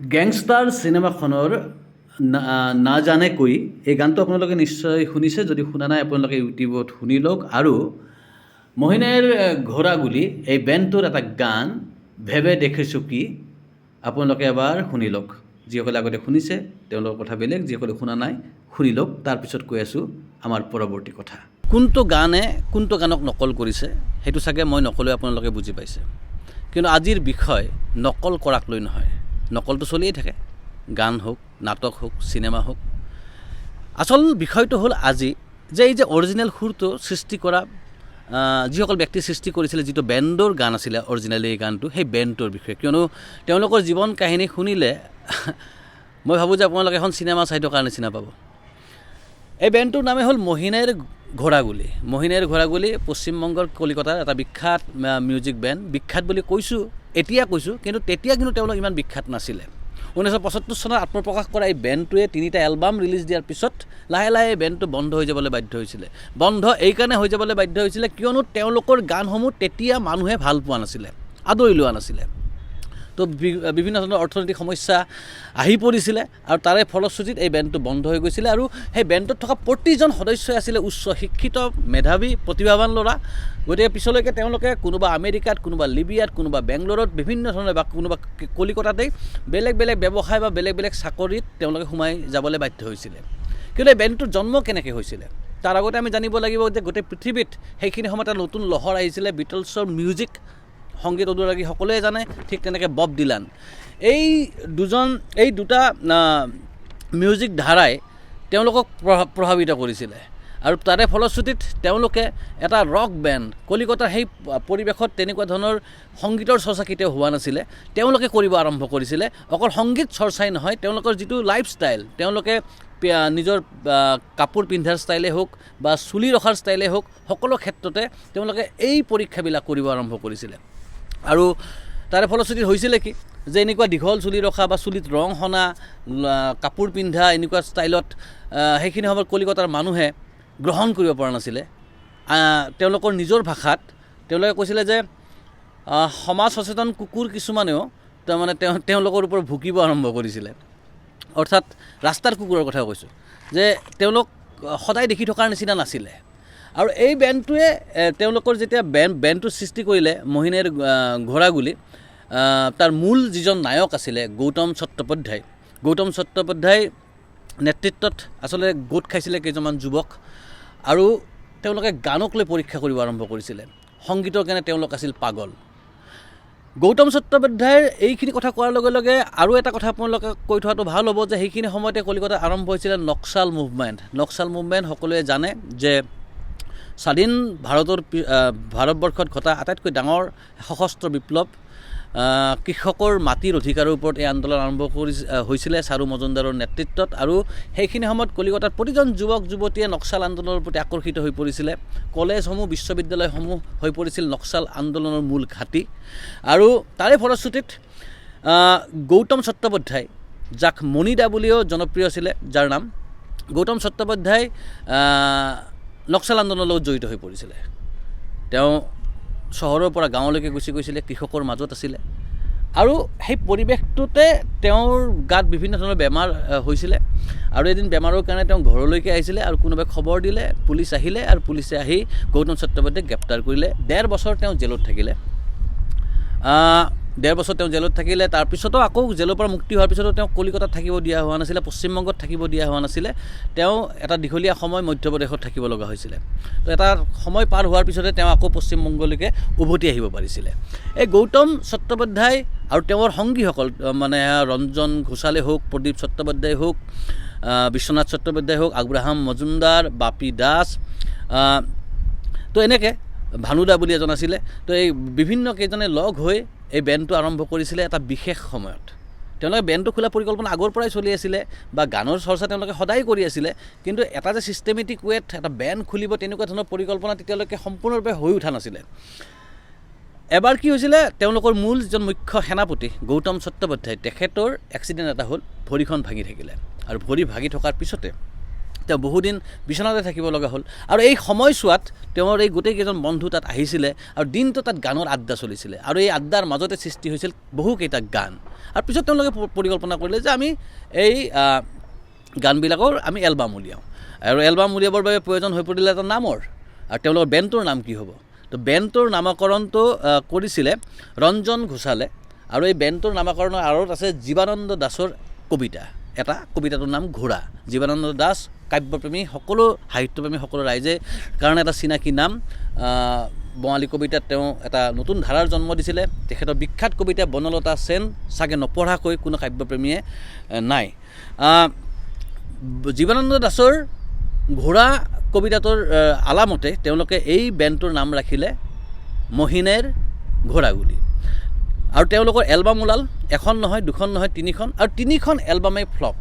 Gangster চিনেমাখনৰ না জানে কৈ, এই গানটো আপোনালোকে নিশ্চয় শুনিছে। যদি শুনা নাই, আপোনালোকে ইউটিউবত শুনি লওক। আৰু মহিনেৰ ঘোঁৰাগুলি এই বেণ্ডটোৰ এটা গান ভেবে দেখিছোঁ কি, আপোনালোকে এবাৰ শুনি লওক। যিসকলে আগতে শুনিছে তেওঁলোকৰ কথা বেলেগ, যিসকলে শুনা নাই শুনি লওক। তাৰপিছত কৈ আছোঁ আমাৰ পৰৱৰ্তী কথা। কোনটো গানে কোনটো গানক নকল কৰিছে, সেইটো চাগে মই নক'লেও আপোনালোকে বুজি পাইছে। কিন্তু আজিৰ বিষয় নকল কৰাক লৈ নহয়। নকলটো চলিয়ে থাকে, গান হওক, নাটক হওক, চিনেমা হওক। আচল বিষয়টো হ'ল আজি যে এই যে অৰিজিনেল সুৰটো সৃষ্টি কৰা যিসকল ব্যক্তি সৃষ্টি কৰিছিলে, যিটো বেণ্ডৰ গান আছিলে অৰিজিনেলি এই গানটো, সেই বেণ্ডটোৰ বিষয়ে। কিয়নো তেওঁলোকৰ জীৱন কাহিনী শুনিলে মই ভাবোঁ যে আপোনালোকে এখন চিনেমা চাই থকাৰ নিচিনা পাব। এই বেণ্ডটোৰ নামেই হ'ল মহিনেৰ ঘোঁৰাগুলি। মহিনেৰ ঘোঁৰাগুলি পশ্চিমবংগৰ কলিকতাৰ এটা বিখ্যাত মিউজিক বেণ্ড। বিখ্যাত বুলি কৈছোঁ, এতিয়া কৈছোঁ, কিন্তু তেতিয়া কিন্তু তেওঁলোক ইমান বিখ্যাত নাছিলে। 1975 চনত আত্মপ্ৰকাশ কৰা এই বেণ্ডটোৱে 3টা এলবাম ৰিলিজ দিয়াৰ পিছত লাহে লাহে এই বেণ্ডটো বন্ধ হৈ যাবলৈ বাধ্য হৈছিলে। বন্ধ এইকাৰণে হৈ যাবলৈ বাধ্য হৈছিলে কিয়নো তেওঁলোকৰ গানসমূহ তেতিয়া মানুহে ভাল পোৱা নাছিলে, আদৰি লোৱা নাছিলে। তো বিভিন্ন ধৰণৰ অৰ্থনৈতিক সমস্যা আহি পৰিছিলে আৰু তাৰে ফলশ্ৰুতিত এই বেণ্ডটো বন্ধ হৈ গৈছিলে। আৰু সেই বেণ্ডটোত থকা প্ৰতিজন সদস্যই আছিলে উচ্চ শিক্ষিত, মেধাৱী, প্ৰতিভাৱান ল'ৰা। গতিকে পিছলৈকে তেওঁলোকে কোনোবা আমেৰিকাত, কোনোবা লিবিয়াত, কোনোবা বেংগলোৰত, বিভিন্ন ধৰণে বা কোনোবা কলিকতাতেই বেলেগ বেলেগ ব্যৱসায় বা বেলেগ বেলেগ চাকৰিত তেওঁলোকে সোমাই যাবলৈ বাধ্য হৈছিলে। কিন্তু এই বেণ্ডটোৰ জন্ম কেনেকৈ হৈছিলে, তাৰ আগতে আমি জানিব লাগিব যে গোটেই পৃথিৱীত সেইখিনি সময়ত এটা নতুন লহৰ আহিছিলে। বিটলছৰ মিউজিক, সংগীত অনুৰাগী সকলোৱে জানে। ঠিক তেনেকৈ বব ডিলান, এই দুজন, এই দুটা মিউজিক ধাৰাই তেওঁলোকক প্ৰভাৱিত কৰিছিলে। আৰু তাৰে ফলশ্ৰুতিত তেওঁলোকে এটা ৰক বেণ্ড, কলিকতাৰ সেই পৰিৱেশত তেনেকুৱা ধৰণৰ সংগীতৰ চৰ্চা কেতিয়াও হোৱা নাছিলে, তেওঁলোকে কৰিব আৰম্ভ কৰিছিলে। অকল সংগীত চৰ্চাই নহয়, তেওঁলোকৰ যিটো লাইফষ্টাইল, তেওঁলোকে নিজৰ কাপোৰ পিন্ধাৰ ষ্টাইলেই হওক বা চুলি ৰখাৰ ষ্টাইলেই হওক, সকলো ক্ষেত্ৰতে তেওঁলোকে এই পৰীক্ষাবিলাক কৰিব আৰম্ভ কৰিছিলে। আৰু তাৰে ফলশ্ৰুতিত হৈছিলে কি যে এনেকুৱা দীঘল চুলি ৰখা বা চুলিত ৰং সনা, কাপোৰ পিন্ধা এনেকুৱা ষ্টাইলত সেইখিনি সময়ত কলিকতাৰ মানুহে গ্ৰহণ কৰিব পৰা নাছিলে। তেওঁলোকৰ নিজৰ ভাষাত তেওঁলোকে কৈছিলে যে সমাজ সচেতন কুকুৰ কিছুমানেও তাৰমানে তেওঁলোকৰ ওপৰত ভুকিব আৰম্ভ কৰিছিলে। অৰ্থাৎ ৰাস্তাৰ কুকুৰৰ কথা কৈছোঁ, যে তেওঁলোক সদায় দেখি থকাৰ নিচিনা নাছিলে। আৰু এই বেণ্ডটোৱে তেওঁলোকৰ যেতিয়া বেণ্ডটো সৃষ্টি কৰিলে মহিনেৰ ঘোঁৰাগুলি, তাৰ মূল যিজন নায়ক আছিলে গৌতম চট্টোপাধ্যায়, গৌতম চট্টোপাধ্যায় নেতৃত্বত আচলতে গোট খাইছিলে কেইজনমান যুৱক আৰু তেওঁলোকে গানক লৈ পৰীক্ষা কৰিব আৰম্ভ কৰিছিলে। সংগীতৰ কাৰণে তেওঁলোক আছিল পাগল। গৌতম চট্টোপাধ্যায়ৰ এইখিনি কথা কোৱাৰ লগে লগে আৰু এটা কথা আপোনালোকে কৈ থোৱাটো ভাল হ'ব যে সেইখিনি সময়তে কলিকতাত আৰম্ভ হৈছিলে নক্সাল মুভমেণ্ট। নক্সাল মুভমেণ্ট সকলোৱে জানে যে স্বাধীন ভাৰতৰ ভাৰতবৰ্ষত ঘটা আটাইতকৈ ডাঙৰ সশস্ত্ৰ বিপ্লৱ, কৃষকৰ মাটিৰ অধিকাৰৰ ওপৰত এই আন্দোলন আৰম্ভ কৰি হৈছিলে চাৰু মজুমদাৰৰ নেতৃত্বত। আৰু সেইখিনি সময়ত কলিকতাত প্ৰতিজন যুৱক যুৱতীয়ে নক্সাল আন্দোলনৰ প্ৰতি আকৰ্ষিত হৈ পৰিছিলে। কলেজসমূহ, বিশ্ববিদ্যালয়সমূহ হৈ পৰিছিল নক্সাল আন্দোলনৰ মূল ঘাটি। আৰু তাৰে ফলশ্ৰুতিত গৌতম চট্টোপাধ্যায়, যাক মণিদা বুলিও জনপ্ৰিয় আছিলে, যাৰ নাম গৌতম চট্টোপাধ্যায়, নক্সাল আন্দোলনৰ লগত জড়িত হৈ পৰিছিলে। তেওঁ চহৰৰ পৰা গাঁৱলৈকে গুচি গৈছিলে, কৃষকৰ মাজত আছিলে আৰু সেই পৰিৱেশটোতে তেওঁৰ গাত বিভিন্ন ধৰণৰ বেমাৰ হৈছিলে। আৰু এদিন বেমাৰৰ কাৰণে তেওঁ ঘৰলৈকে আহিছিলে আৰু কোনোবাই খবৰ দিলে, পুলিচ আহিলে আৰু পুলিচে আহি গৌতম চট্টোপাধ্যায়ক গ্ৰেপ্তাৰ কৰিলে। 1.5 বছৰ তেওঁ জেলত থাকিলে। 1.5 বছৰ তেওঁ জেলত থাকিলে। তাৰপিছতো আকৌ জেলৰ পৰা মুক্তি হোৱাৰ পিছতো তেওঁক কলিকতাত থাকিব দিয়া হোৱা নাছিলে, পশ্চিমবংগত থাকিব দিয়া হোৱা নাছিলে। তেওঁ এটা দীঘলীয়া সময় মধ্যপ্ৰদেশত থাকিব লগা হৈছিলে। তো এটা সময় পাৰ হোৱাৰ পিছতে তেওঁ আকৌ পশ্চিমবংগলৈকে উভতি আহিব পাৰিছিলে। এই গৌতম চট্টোপাধ্যায় আৰু তেওঁৰ সংগীসকল, মানে ৰঞ্জন ঘোষালে হওক, প্ৰদীপ চট্টোপাধ্যায় হওক, বিশ্বনাথ চট্টোপাধ্যায় হওক, আব্ৰাহাম মজুমদাৰ, বাপী দাস, তো এনেকৈ ভানুদা বুলি এজন আছিলে। তো এই বিভিন্ন কেইজনে লগ হৈ এই বেণ্ডটো আৰম্ভ কৰিছিলে এটা বিশেষ সময়ত। তেওঁলোকে বেণ্ডটো খোলাৰ পৰিকল্পনা আগৰ পৰাই চলি আছিলে বা গানৰ চৰ্চা তেওঁলোকে সদায় কৰি আছিলে, কিন্তু এটা যে ছিষ্টেমেটিক ৱেত এটা বেণ্ড খুলিব তেনেকুৱা ধৰণৰ পৰিকল্পনা তেতিয়ালৈকে সম্পূৰ্ণৰূপে হৈ উঠা নাছিলে। এবাৰ কি হৈছিলে, তেওঁলোকৰ মূল যিজন মুখ্য সেনাপতি গৌতম চট্টোপাধ্যায়, তেখেতৰ এক্সিডেণ্ট এটা হ'ল, ভৰিখন ভাঙি থাকিলে। আৰু ভৰি ভাঙি থকাৰ পিছতে তেওঁ বহুদিন বিচনাতে থাকিব লগা হ'ল। আৰু এই সময়ছোৱাত তেওঁৰ এই গোটেইকেইজন বন্ধু তাত আহিছিলে আৰু দিনটো তাত গানৰ আড্ডা চলিছিলে আৰু এই আড্ডাৰ মাজতে সৃষ্টি হৈছিল বহুকেইটা গান। আৰু পিছত তেওঁলোকে পৰিকল্পনা কৰিলে যে আমি এই গানবিলাকৰ আমি এলবাম উলিয়াওঁ আৰু এলবাম উলিয়াবৰ বাবে প্ৰয়োজন হৈ পৰিলে এটা নামৰ, আৰু তেওঁলোকৰ বেণ্ডটোৰ নাম কি হ'ব। তো বেণ্ডটোৰ নামকৰণটো কৰিছিলে ৰঞ্জন ঘোষালে আৰু এই বেণ্ডটোৰ নামকৰণৰ আঁৰত আছে জীৱানন্দ দাসৰ কবিতা এটা, কবিতাটোৰ নাম ঘোঁৰা। জীৱানন্দ দাস কাব্যপ্ৰেমী, সকলো সাহিত্যপ্ৰেমী, সকলো ৰাইজে কাৰণে এটা চিনাকি নাম। বঙালী কবিতাত তেওঁ এটা নতুন ধাৰাৰ জন্ম দিছিলে। তেখেতৰ বিখ্যাত কবিতা বনলতা সেন চাগে নপঢ়াকৈ কোনো কাব্যপ্ৰেমীয়ে নাই। জীৱানন্দ দাসৰ ঘোঁৰা কবিতাটোৰ আলামতে তেওঁলোকে এই বেণ্ডটোৰ নাম ৰাখিলে মহিনেৰ ঘোঁৰাগুলি। আৰু তেওঁলোকৰ এলবাম ওলাল, এখন নহয়, দুখন নহয়, তিনিখন, আৰু তিনিখন এলবামেই ফ্লপ।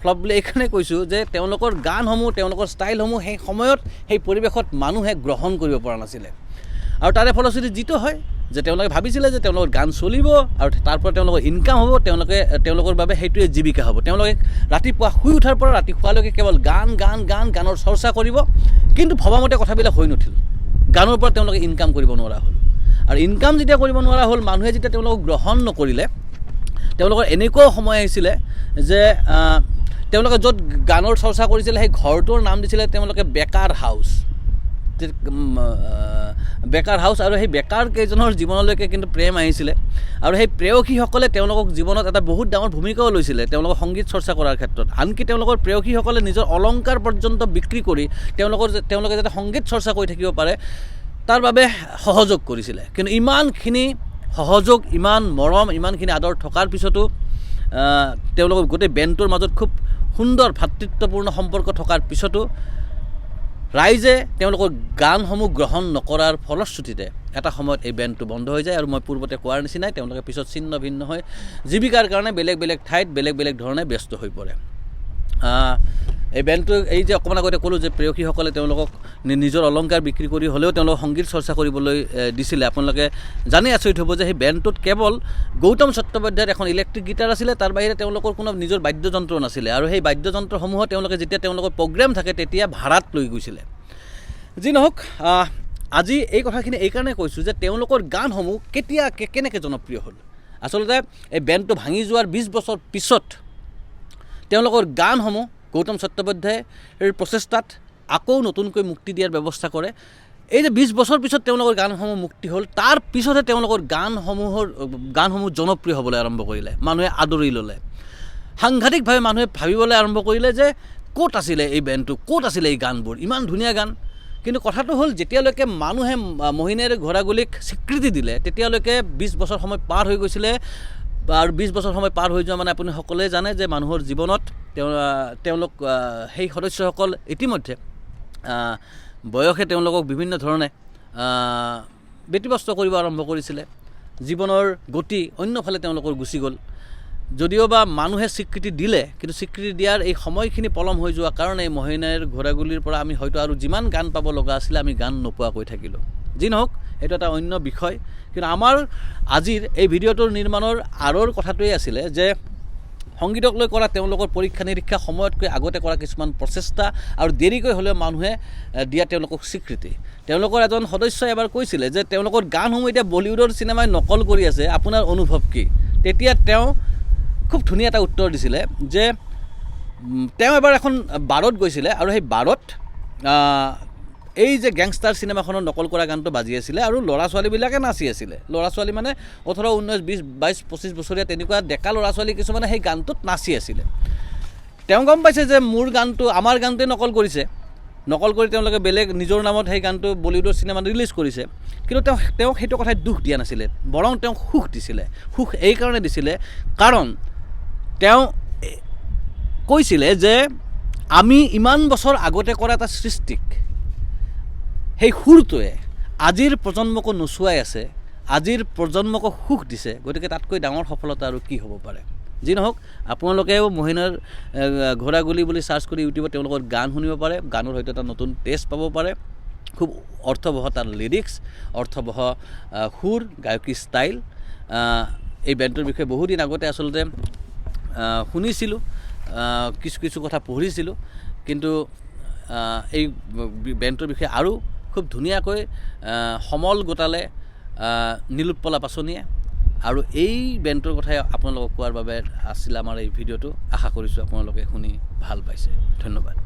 ফ্লপ বুলি এইকাৰণে কৈছোঁ যে তেওঁলোকৰ গানসমূহ, তেওঁলোকৰ ষ্টাইলসমূহ সেই সময়ত সেই পৰিৱেশত মানুহে গ্ৰহণ কৰিব পৰা নাছিলে। আৰু তাৰে ফলশ্ৰুতি যিটো হয় যে তেওঁলোকে ভাবিছিলে যে তেওঁলোকৰ গান চলিব আৰু তাৰ পৰা তেওঁলোকৰ ইনকাম হ'ব, তেওঁলোকৰ বাবে সেইটোৱে জীৱিকা হ'ব। তেওঁলোকে ৰাতিপুৱা শুই উঠাৰ পৰা ৰাতি শোৱালৈকে কেৱল গান, গান, গান, গানৰ চৰ্চা কৰিব। কিন্তু ভবামতে কথাবিলাক হৈ নুঠিল। গানৰ পৰা তেওঁলোকে ইনকাম কৰিব নোৱাৰা হ'ল। আৰু ইনকাম যেতিয়া কৰিব নোৱাৰা হ'ল, মানুহে যেতিয়া তেওঁলোকক গ্ৰহণ নকৰিলে, তেওঁলোকৰ এনেকুৱাও সময় আহিছিলে যে তেওঁলোকে য'ত গানৰ চৰ্চা কৰিছিলে সেই ঘৰটোৰ নাম দিছিলে তেওঁলোকে বেকাৰ হাউচ, বেকাৰ হাউচ। আৰু সেই বেকাৰ কেইজনৰ জীৱনলৈকে কিন্তু প্ৰেম আহিছিলে আৰু সেই প্ৰেয়সীসকলে তেওঁলোকক জীৱনত এটা বহুত ডাঙৰ ভূমিকাও লৈছিলে তেওঁলোকৰ সংগীত চৰ্চা কৰাৰ ক্ষেত্ৰত। আনকি তেওঁলোকৰ প্ৰেয়সীসকলে নিজৰ অলংকাৰ পৰ্যন্ত বিক্ৰী কৰি তেওঁলোকে যাতে সংগীত চৰ্চা কৰি থাকিব পাৰে তাৰ বাবে সহযোগ কৰিছিলে। কিন্তু ইমানখিনি সহযোগ, ইমান মৰম, ইমানখিনি আদৰ থকাৰ পিছতো তেওঁলোকৰ গোটেই বেণ্ডটোৰ মাজত খুব সুন্দৰ ভাতৃত্বপূৰ্ণ সম্পৰ্ক থকাৰ পিছতো ৰাইজে তেওঁলোকৰ গানসমূহ গ্ৰহণ নকৰাৰ ফলশ্ৰুতিতে এটা সময়ত এই বেণ্ডটো বন্ধ হৈ যায়। আৰু মই পূৰ্বতে কোৱাৰ নিচিনাই তেওঁলোকে পিছত ছিন্ন ভিন্ন হৈ জীৱিকাৰ কাৰণে বেলেগ বেলেগ ঠাইত বেলেগ বেলেগ ধৰণে ব্যস্ত হৈ পৰে। এই বেণ্ডটো, এই যে অকণমান আগতে ক'লোঁ যে প্ৰেয়সীসকলে তেওঁলোকক নিজৰ অলংকাৰ বিক্ৰী কৰি হ'লেও তেওঁলোকক সংগীত চৰ্চা কৰিবলৈ দিছিলে। আপোনালোকে জানি আচৰিত হ'ব যে সেই বেণ্ডটোত কেৱল গৌতম চট্টোপাধ্যায়ৰ এখন ইলেক্ট্ৰিক গীটাৰ আছিলে, তাৰ বাহিৰে তেওঁলোকৰ কোনো নিজৰ বাদ্যযন্ত্ৰ নাছিলে। আৰু সেই বাদ্যযন্ত্ৰসমূহো তেওঁলোকে যেতিয়া তেওঁলোকৰ প্ৰগ্ৰেম থাকে তেতিয়া ভাড়াত লৈ গৈছিলে। যি নহওক, আজি এই কথাখিনি এইকাৰণে কৈছোঁ যে তেওঁলোকৰ গানসমূহ কেতিয়া কেনেকৈ জনপ্ৰিয় হ'ল। আচলতে এই বেণ্ডটো ভাঙি যোৱাৰ 20 বছৰ পিছত তেওঁলোকৰ গানসমূহ গৌতম চট্টোপাধ্যায়ৰ প্ৰচেষ্টাত আকৌ নতুনকৈ মুক্তি দিয়াৰ ব্যৱস্থা কৰে। এই যে 20 বছৰ পিছত তেওঁলোকৰ গানসমূহ মুক্তি হ'ল, তাৰ পিছতহে তেওঁলোকৰ গানসমূহ জনপ্ৰিয় হ'বলৈ আৰম্ভ কৰিলে, মানুহে আদৰি ল'লে। সাংঘাতিকভাৱে মানুহে ভাবিবলৈ আৰম্ভ কৰিলে যে ক'ত আছিলে এই বেণ্ডটো, ক'ত আছিলে এই গানবোৰ, ইমান ধুনীয়া গান। কিন্তু কথাটো হ'ল যেতিয়ালৈকে মানুহে মহিনেৰ ঘোঁৰাগুলিক স্বীকৃতি দিলে তেতিয়ালৈকে 20 বছৰ সময় পাৰ হৈ গৈছিলে। আৰু 20 বছৰ সময় পাৰ হৈ যোৱা মানে আপুনি সকলোৱে জানে যে মানুহৰ জীৱনত তেওঁলোক সেই সদস্যসকল ইতিমধ্যে বয়সে তেওঁলোকক বিভিন্ন ধৰণে ব্যতিব্যস্ত কৰিব আৰম্ভ কৰিছিলে। জীৱনৰ গতি অন্যফালে তেওঁলোকৰ গুচি গ'ল। যদিওবা মানুহে স্বীকৃতি দিলে, কিন্তু স্বীকৃতি দিয়াৰ এই সময়খিনি পলম হৈ যোৱাৰ কাৰণে মহিনেৰ ঘোঁৰাগুলিৰ পৰা আমি হয়তো আৰু যিমান গান পাব লগা আছিলে আমি গান নোপোৱাকৈ থাকিলোঁ। যি নহওক, সেইটো এটা অন্য বিষয়। কিন্তু আমাৰ আজিৰ এই ভিডিঅ'টোৰ নিৰ্মাণৰ আঁৰৰ কথাটোৱেই আছিলে যে সংগীতক লৈ কৰা তেওঁলোকৰ পৰীক্ষা নিৰীক্ষা, সময়তকৈ আগতে কৰা কিছুমান প্ৰচেষ্টা আৰু দেৰিকৈ হ'লেও মানুহে দিয়া তেওঁলোকক স্বীকৃতি। তেওঁলোকৰ এজন সদস্যই এবাৰ কৈছিলে যে তেওঁলোকৰ গানসমূহ এতিয়া বলিউডৰ চিনেমাই নকল কৰি আছে, আপোনাৰ অনুভৱ কি? তেতিয়া তেওঁ খুব ধুনীয়া এটা উত্তৰ দিছিলে যে তেওঁ এবাৰ এখন বাৰত গৈছিলে আৰু সেই বাৰত এই যে গেংষ্টাৰ চিনেমাখনৰ নকল কৰা গানটো বাজি আছিলে আৰু ল'ৰা ছোৱালীবিলাকে নাচি আছিলে। ল'ৰা ছোৱালী মানে 18, 19, 20, 22, 25 বছৰীয়া তেনেকুৱা ডেকা ল'ৰা ছোৱালী কিছুমানে সেই গানটোত নাচি আছিলে। তেওঁ গম পাইছে যে মোৰ গানটো, আমাৰ গানটোৱে নকল কৰিছে, নকল কৰি তেওঁলোকে বেলেগ নিজৰ নামত সেই গানটো বলিউডৰ চিনেমাত ৰিলিজ কৰিছে। কিন্তু তেওঁক সেইটো কথাই দুখ দিয়া নাছিলে, বৰং তেওঁক সুখ দিছিলে। সুখ এইকাৰণে দিছিলে কাৰণ তেওঁ কৈছিলে যে আমি ইমান বছৰ আগতে কৰা এটা সৃষ্টিক সেই সুৰটোৱে আজিৰ প্ৰজন্মকো নচুৱাই আছে, আজিৰ প্ৰজন্মকো সুখ দিছে, গতিকে তাতকৈ ডাঙৰ সফলতা আৰু কি হ'ব পাৰে। যি নহওক, আপোনালোকেও মহিনৰ ঘোঁৰাগুলি বুলি চাৰ্চ কৰি ইউটিউবত তেওঁলোকৰ গান শুনিব পাৰে, গানৰ হয়তো এটা নতুন টেষ্ট পাব পাৰে। খুব অৰ্থবহ তাৰ লিৰিক্স, অৰ্থবহ সুৰ, গায়কী ষ্টাইল। এই বেণ্ডটোৰ বিষয়ে বহুদিন আগতে আচলতে শুনিছিলোঁ, কিছু কিছু কথা পঢ়িছিলোঁ, কিন্তু এই বেণ্ডটোৰ বিষয়ে আৰু খুব ধুনীয়াকৈ সমল গোটালে নীলোৎপলা পাচনিয়ে। আৰু এই বেণ্ডটোৰ কথাই আপোনালোকক কোৱাৰ বাবে আছিল আমাৰ এই ভিডিঅ'টো। আশা কৰিছোঁ আপোনালোকে শুনি ভাল পাইছে। ধন্যবাদ।